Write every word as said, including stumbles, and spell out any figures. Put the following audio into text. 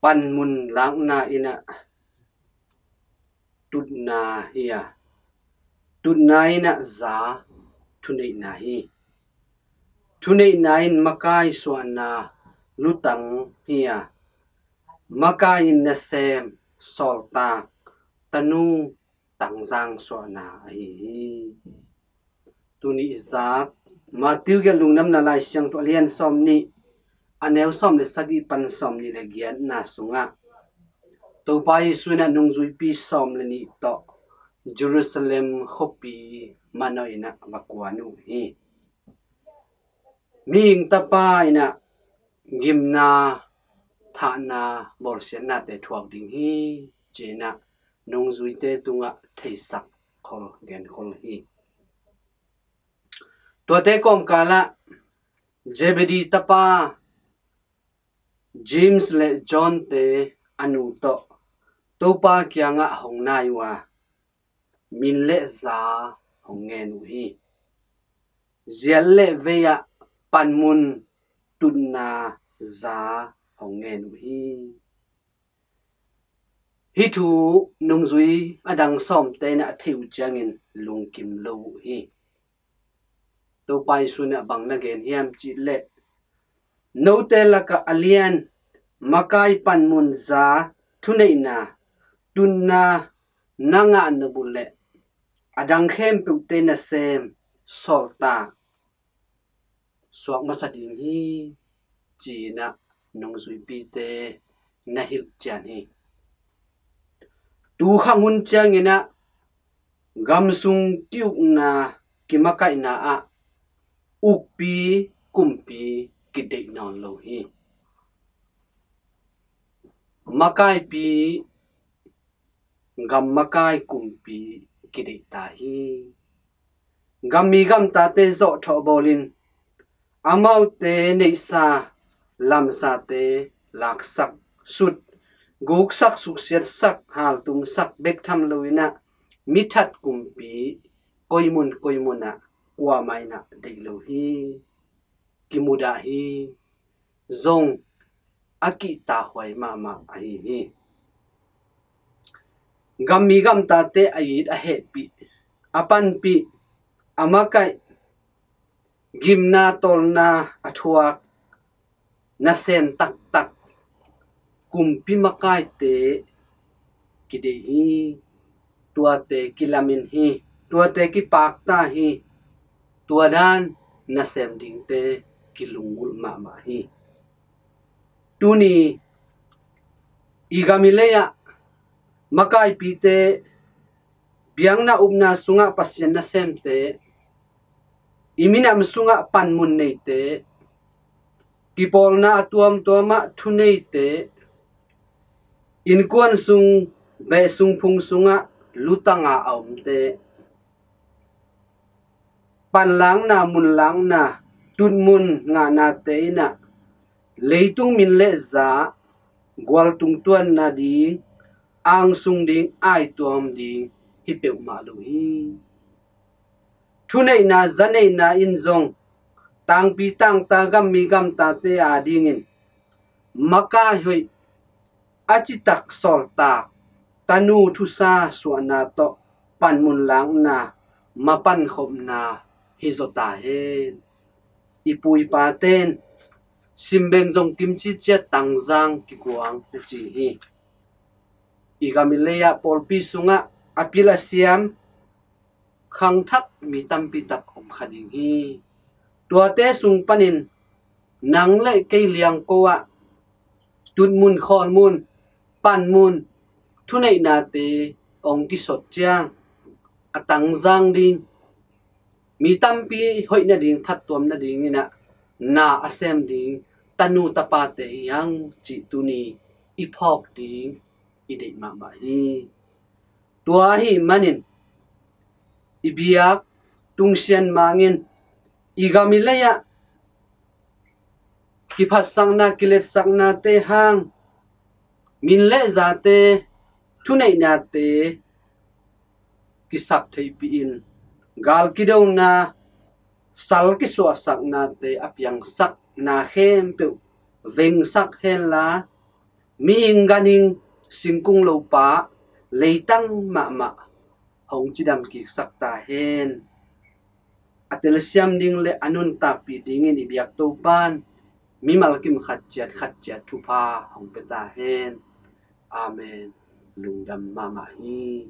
Panmun lakna in ah tutna hi a, tutna in ah za thuneihna hi. Thuneihna in makai suahna lutang hi a, makai in nasem, sawltak, tanu, tangzang suahna ahi hi. Tuni i zak Matthew gelh Lungdamna Lai Siangtho a lian sawmnih, a neu sawm le sagih pan sawmnih le giatna sungah Topa Jesu in ah nungzuipi sawm le nih tawh Jerusalem khuapi manawh in ah va kuan uh hi. Mihing Tapa in ah gimna, thahna, bawlsiatnate thuak ding hi, ci-in ah nungzuite tungah theisak khol, genkhol hi. Tuate kawmkalah Zebedee tapa James le John-te a nu tawh Topa kiangah hong nai uh a, min le za hong ngen uh hi. Ziat le vei-ah panmun tutna za hong ngen uh hi. Hih thu nungzui a dang sawmte in ah a theih uh ciangin lungkim lo uh hi. Topa Jesu in ah bang na gen hiam cih leh, note lakah a lian makai panmun za thuneihna, tutna na ngah nop uh leh a dang khempeuhte nasem, sawltak, suak masa ding hi, ci-in ah nungzuipite na hilh cian hi. Tu khang hun ciangin ah gamsung ki-ukna, kimakaihna ah ukpi, kumpi kideih nawn lo hi. Makaipi, gam makai, kumpi kideih ta hi. Gammi gamtate zawhthawh bawlin amaute neihsa lamsate laksak, sut, guksak, suksiatsak, haltumsak bek tham lo-in ah mithat kumpi koimun koimun ah kuamah in ah deih lo hi. Kimudah hi. Zong a kihtakhuai mahmah ahi hi. Gammi gamtate a it, a hehpih, a panpih, a makaih, gimna tawlna a thuak, nasem taktak kumpi makaite kideih hi. Tuate kilamen hi. Tuate kipakta hi. Tua dan nasem dingte kilunggulh mahmah hi. Tuni i gam i lei-ah makaipite, biakna upna sungah Pasian nasemte, i minam sungah panmun neite, kipawlna a tuamtuamah thuneite, innkuan sung, beh sung, phung sungah lutanga a omte, panlakna, munlakna, tutmun ngahnate in ah leitung min le za gualtung tuan nading, angsung ding, aituam ding hi peuhmah lo hi. Thuneihna, zaneihna in zong tangpi tangta, gammi gamtate adingin makai hoih, a citak sawltak, tanu thusa suahna tawh panmun lakna, mapankhopna hi zaw ta hen. I pu i paten simbeng zong kimci ciat tangzang kikuang na ci hi. I gam i lei-ah pawlpi sungah a pil a siam khangthak mi tampi tak om kha ding hi. Tuate sung panin nang le kei liangko ah tutmun, khawlmun, panmun, thuneihnate hong kisot ciang a tangzang ding, mi tampi hoih nading, phattuam nadingin ah na a sem ding tanu tapate hi hang cih tuni i phawk ding i deih mahmah hi. Tua ahih manin i biak tungsian mangin i gam i lei-ah kiphatsakna, kiletsaknate hang, min le zate, thuneihnate kisak theihpih in, gal kidona, sal kisuahsaknate a piangsak na khempeuh vengsak henla, mihing ganhing singkung lopa leitang mahmah hong cidam kiksak ta hen. A telsiam ding le a nuntakpih dingin i biak Topa'n mimal kim khat ciat khat ciat thupha hong pia ta hen. Amen. Lungdam mahmah hi.